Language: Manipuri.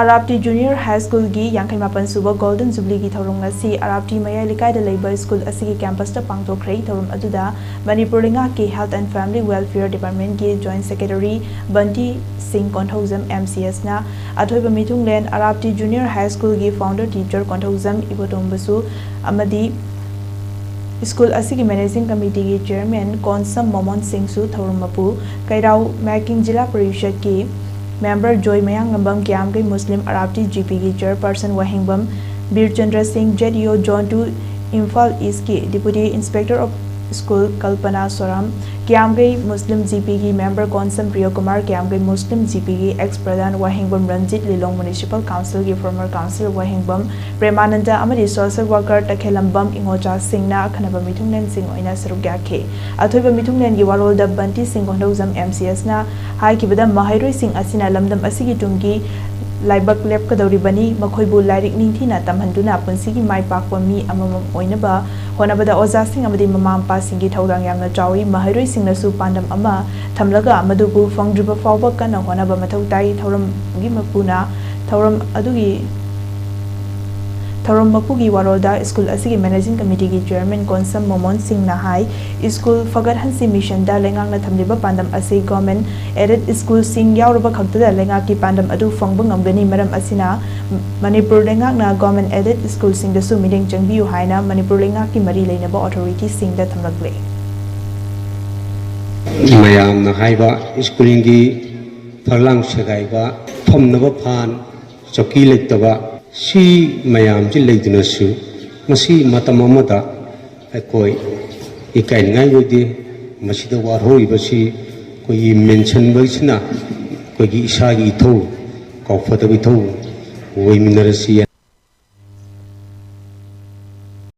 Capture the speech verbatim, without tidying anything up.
ꯑꯔꯥꯞꯇꯤ ꯖꯨꯅꯤꯌꯔ ꯍꯥꯏ ꯁ꯭ꯀꯨꯜꯒꯤ ꯌꯥꯡꯈꯩ ꯃꯥꯄꯟ ꯁꯨꯕ ꯒꯣꯜꯗꯟ ꯖꯨꯕꯤꯂꯤꯒꯤ ꯊꯧꯔꯝ ꯉꯁꯤ ꯑꯔꯥꯞꯇꯤ ꯃꯌꯥꯏ ꯂꯩꯀꯥꯏꯗ ꯂꯩꯕ ꯁ꯭ꯀꯨꯜ ꯑꯁꯤꯒꯤ ꯀꯦꯝꯄꯁꯇ ꯄꯥꯡꯊꯣꯛꯈ꯭ꯔꯦ꯫ ꯊꯧꯔꯝ ꯑꯗꯨꯗ ꯃꯅꯤꯄꯨꯔ ꯂꯩꯉꯥꯛꯀꯤ Health and Family Welfare Departmentꯀꯤ Joint Secretary ꯕꯟꯇꯤ ꯁꯤꯡ ꯀꯣꯟꯊꯧꯖꯝ MCSꯅ ꯑꯊꯣꯏꯕ ꯃꯤꯊꯨꯡꯂꯦꯟ, ꯑꯔꯥꯞꯇꯤ ꯖꯨꯅꯤꯌꯔ ꯍꯥꯏ ꯁ꯭ꯀꯨꯜꯒꯤ founder teacher ꯀꯣꯟꯊꯧꯖꯝ ꯏꯕꯣꯇꯣꯝꯕꯁꯨ ꯑꯃꯗꯤ ꯁ꯭ꯀꯨꯜ ꯑꯁꯤꯒꯤ Managing Committeeꯒꯤ Chairman ꯀꯣꯟꯁꯝ ꯃꯣꯃꯣꯟ ꯁꯤꯡꯁꯨ ꯊꯧꯔꯝ ꯃꯄꯨ, ꯀꯩꯔꯥꯎ ꯃꯦꯀꯤꯡ ꯖꯤꯂꯥ ꯄꯔꯤꯁꯠꯀꯤ member ꯖꯣꯏ ꯃꯌꯥꯡꯂꯝꯕꯝ, ꯀꯤꯌꯥꯝꯒꯩ ꯃꯨꯁꯂꯤꯝ ꯑꯔꯥꯞꯇꯤ GPꯒꯤ chairperson ꯋꯥꯍꯦꯡꯕꯝ ꯕꯤꯔꯆꯟꯗ꯭ꯔ ꯁꯤꯡ, ZEO Zone two Imphal Eastꯀꯤ Deputy Inspector of School Kalpana ꯁꯣꯔꯥꯝ, ꯀꯤꯌꯥꯝꯒꯩ Muslim GPꯒꯤ member Konsam Priyokumar, ꯀꯤꯌꯥꯝꯒꯩ Muslim GPꯒꯤ ex Pradhan Wahengbam Ranjit, Lilong Municipal Councilꯒꯤ former council ꯋꯥꯍꯦꯡꯕꯝ ꯄ꯭ꯔꯦꯃꯥꯅꯟꯗ ꯑꯃꯗꯤ social worker ꯇꯈꯦꯜꯂꯝꯕꯝ ꯏꯉꯣꯆꯥꯁꯤꯡꯅ ꯑꯈꯟꯅꯕ ꯃꯤꯊꯨꯡꯂꯦꯟꯁꯤꯡ ꯑꯣꯏꯅ ꯁꯔꯨꯛ ꯌꯥꯈꯤ꯫ ꯑꯊꯣꯏꯕ ꯃꯤꯊꯨꯡꯂꯦꯟꯒꯤ ꯋꯥꯔꯣꯜꯗ ꯕꯟꯇꯤ ꯁꯤꯡ ꯀꯣꯟꯊꯧꯖꯝ MCSꯅ ꯍꯥꯏꯈꯤꯕꯗ, ꯃꯍꯩꯔꯣꯏꯁꯤꯡ ꯑꯁꯤꯅ ꯂꯝꯗꯝ ꯑꯁꯤꯒꯤ ꯇꯨꯡꯒꯤ ꯂꯥꯏꯕꯛ ꯂꯦꯞꯀꯗꯧꯔꯤꯕꯅꯤ꯫ ꯃꯈꯣꯏꯕꯨ ꯂꯥꯏꯔꯤꯛ ꯅꯤꯡꯊꯤꯅ ꯇꯝꯍꯟꯗꯨꯅ ꯄꯨꯟꯁꯤꯒꯤ ꯃꯥꯏ ꯄꯥꯛꯄ ꯃꯤ ꯑꯃꯃꯝ ꯑꯣꯏꯅꯕ ꯍꯣꯠꯅꯕꯗ ꯑꯣꯖꯥꯁꯤꯡ ꯑꯃꯗꯤ ꯃꯃꯥ ꯃꯄꯥꯁꯤꯡꯒꯤ ꯊꯧꯗꯥꯡ ꯌꯥꯝꯅ ꯆꯥꯎꯏ꯫ ꯃꯍꯩꯔꯣꯏꯁꯤꯡꯅꯁꯨ ꯄꯥꯟꯗꯝ ꯑꯃ ꯊꯝꯂꯒ ꯃꯗꯨꯕꯨ ꯐꯪꯗ꯭ꯔꯤꯕ ꯐꯥꯎꯕ ꯀꯟꯅ ꯍꯣꯠꯅꯕ ꯃꯊꯧ ꯇꯥꯏ꯫ ꯊꯧꯔꯝꯒꯤ ꯃꯄꯨꯅ ꯊꯧꯔꯝ ꯑꯗꯨꯒꯤ ꯊꯧꯔꯝ ꯃꯄꯨꯒꯤ ꯋꯥꯔꯣꯜꯗ ꯁ꯭ꯀꯨꯜ ꯑꯁꯤꯒꯤ Managing Committeeꯒꯤ Chairman ꯀꯣꯟꯁꯝ ꯃꯣꯃꯣꯟ ꯁꯤꯡꯅ ꯍꯥꯏ, ꯁ꯭ꯀꯨꯜ ꯐꯒꯠꯍꯟꯁꯤ ꯃꯤꯁꯟꯗ ꯂꯩꯉꯥꯛꯅ ꯊꯝꯂꯤꯕ ꯄꯥꯟꯗꯝ ꯑꯁꯤ Government Aided ꯁ꯭ꯀꯨꯜꯁꯤꯡ ꯌꯥꯎꯔꯕ ꯈꯛꯇꯗ ꯂꯩꯉꯥꯛꯀꯤ ꯄꯥꯟꯗꯝ ꯑꯗꯨ ꯐꯪꯕ ꯉꯝꯒꯅꯤ꯫ ꯃꯔꯝ ꯑꯁꯤꯅ ꯃꯅꯤꯄꯨꯔ ꯂꯩꯉꯥꯛꯅ Government Aided ꯁ꯭ꯀꯨꯜꯁꯤꯡꯗꯁꯨ ꯃꯤꯠꯌꯦꯡ ꯆꯪꯕꯤꯌꯨ ꯍꯥꯏꯅ ꯃꯅꯤꯄꯨꯔ ꯂꯩꯉꯥꯛꯀꯤ ꯃꯔꯤ ꯂꯩꯅꯕ authorityꯁꯤꯡꯗ ꯊꯝꯂꯛꯂꯦ꯫ ꯃꯌꯥꯝꯅ ꯍꯥꯏꯕ ꯁ꯭ꯀꯨꯜꯒꯤ ꯐꯛꯂꯥꯡ ꯁꯦꯒꯥꯏꯕ, ꯐꯝꯅꯕ ꯐꯥꯟ, ꯆꯧꯀꯤ ꯂꯩꯇꯕ, ꯁꯤ ꯃꯌꯥꯝꯁꯤ ꯂꯩꯗꯨꯅꯁꯨ ꯃꯁꯤ ꯃꯇꯝ ꯑꯃꯗ ꯑꯩꯈꯣꯏ ꯏꯀꯥꯏꯅꯤꯡꯉꯥꯏ ꯑꯣꯏꯗꯦ꯫ ꯃꯁꯤꯗ ꯋꯥꯔꯍꯧꯔꯤꯕꯁꯤ ꯑꯩꯈꯣꯏꯒꯤ ꯃꯦꯟꯁꯤꯟꯕꯁꯤꯅ ꯑꯩꯈꯣꯏꯒꯤ ꯏꯁꯥꯒꯤ ꯏꯊꯧ, ꯀꯥꯎꯐꯗꯕ ꯏꯊꯧ ꯑꯣꯏꯃꯤꯟꯅꯔꯁꯤ꯫